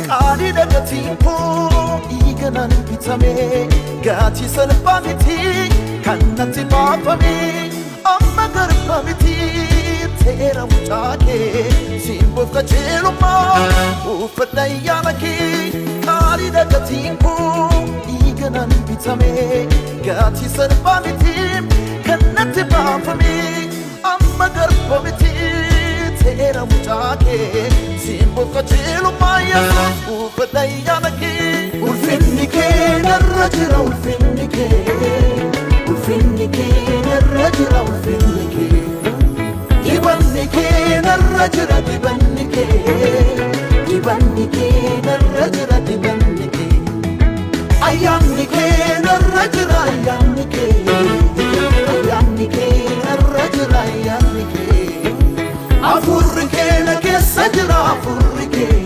Qaaliidha gatiin koo dhiiganaan bitame, gatii salphaa miti kan natti baafame. Amma garba miti, seera mucaa kee, simboof qajeelummaa uffadha ayyaana kee. Qaaliidha gatiin koo dhiiganaan bitame, gatii salphaa miti kan natti baafame. Amma garba miti, seera mucaa kee, simboof qajeelummaa Yesuus uffadha ayyaana kee. Ulfinni kee narra jira, ulfinni kee, ulfinni kee narra jira, ulfinni kee. Dibanni kee narra jira, dibanni kee, dibanni kee narra jira, dibanni kee. Ayyaanni kee narra jira, ayyaanni kee, ayyaanni kee narra jira, ayyaanni kee. Hafuurri kee na keessa jira, hafuurri kee,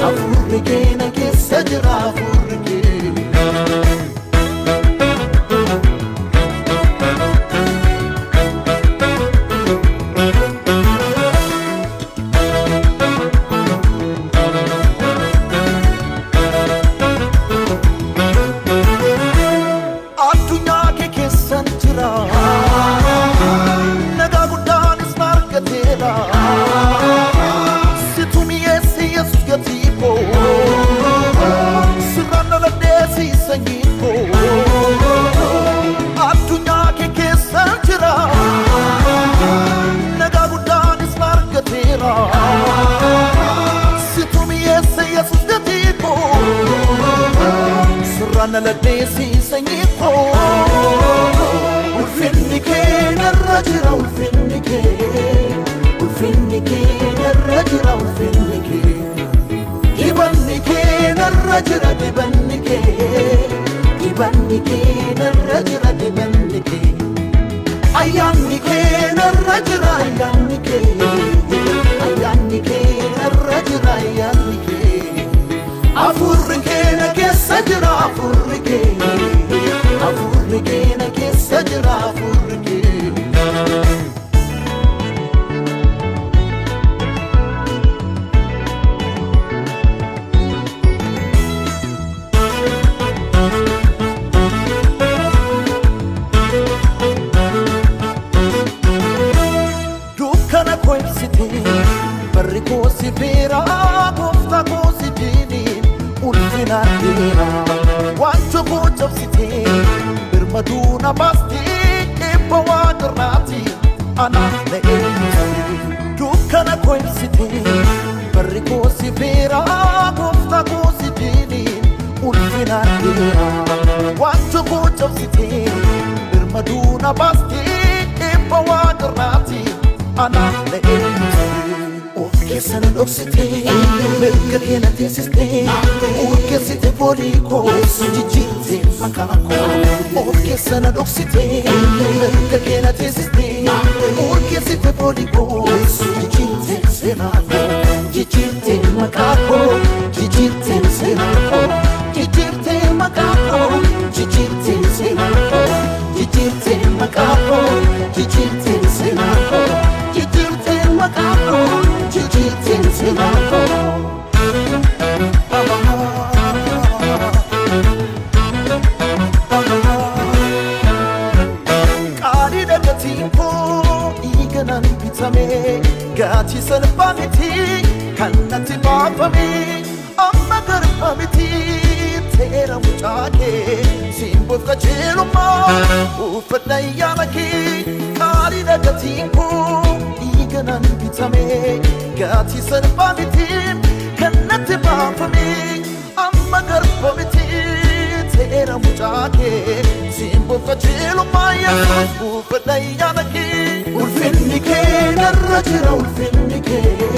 hafuurri kee na keessa jira, hafuurri kee. Addunyaa kee keessan jira, nagaa guddaanis na argateera. Situ mi'eesse Yesus gatii koo, sirraan dhaladhee si sanyii koo. Addunyaa kee keessan jira, nagaa guddaanis na argateera. Situ mi'eesse Yesus gatii koo, sirraan dhaladhee si sanyii koo. Ulfinni kee narra jira, ulfinni kee, ulfinni kee narra jira, ulfinni kee. Dibanni kee narra jira, dibanni kee, dibanni kee narra jira, dibanni kee. Ayyaanni kee narra jira, ayyaanni kee, ayyaanni kee narra jira, ayyaanni kee. Hafuurri kee na keessa jira, hafuurri kee, hafuurri kee na keessa jira, hafuurri kee. Dukkana koo ibsite, barri koo si feera, gooftaa koo si diiniin ulfina deera. Waanjoo koo cabsite, birmaduu na baaste, eebba waaqarraati anaaf na eebbiste. Dukkana koo ibsite, barri koo si feera, gooftaa koo si diiniin ulfina deera. Waanjoo koo cabsite, birmaduu na baaste, eebba waaqarraati anaaf na eebbiste. Of keessa na dhoksite, mirga kee na teessiste, urgeessite foolii koo, jijjiirte maqaa koo. Of keessa na dhoksite, mirga kee na teessiste, urgeessite foolii koo, jijjiirte seenaa koo, jijjiirte maqaa koo, jijjiirte seenaa koo, jijjiirte maqaa koo, jijjiirte seenaa koo, jijjiirte maqaa koo, jijjiirte seenaa koo, jijjiirte maqaa koo, jijjiirte seenaa koo. Qaaliidha gatiin koo dhiiganaan bitame, gatii salphaa miti kan natti baafame. Amma garba miti, seera mucaa kee, simboof qajeelummaa uffadha ayyaana kee. Qaaliidha gatiin koo dhiiganaan bitame, gatii salphaa miti kan natti baafame. Amma garba miti, seera mucaa kee, simboof qajeelummaa Yesuus uffadha ayyaana kee. Ulfinni kee narra jira, ulfinni kee,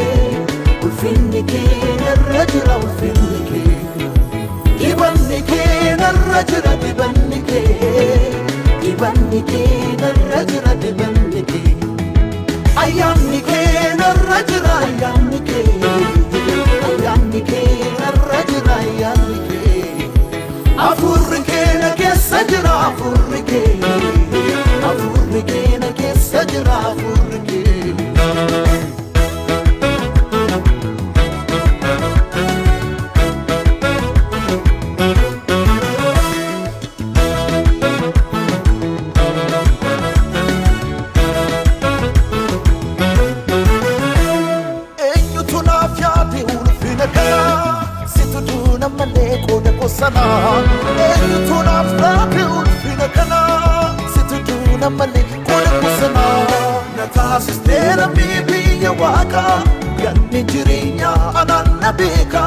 ulfinni kee narra jira, ulfinni kee. Dibanni kee narra jira, dibanni kee, dibanni kee narra jira, dibanni kee. Ayyaanni kee narra jira, ayyaanni kee, ayyaanni kee narra jira, ayyaanni kee. Hafuurri kee na keessa jira, hafuurri kee, hafuurri kee na keessa jira, hafuurri kee. Qooda koo sana eenyutu naaf laate ulfina kana? Situ duuna malee qooda koo sana. Na taasistee lammii biyya waaqaa, ganni jireenya anaan na beeka.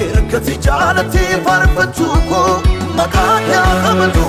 Erga si jaalatee faarfachuu koo maqaa kee haa kabaju.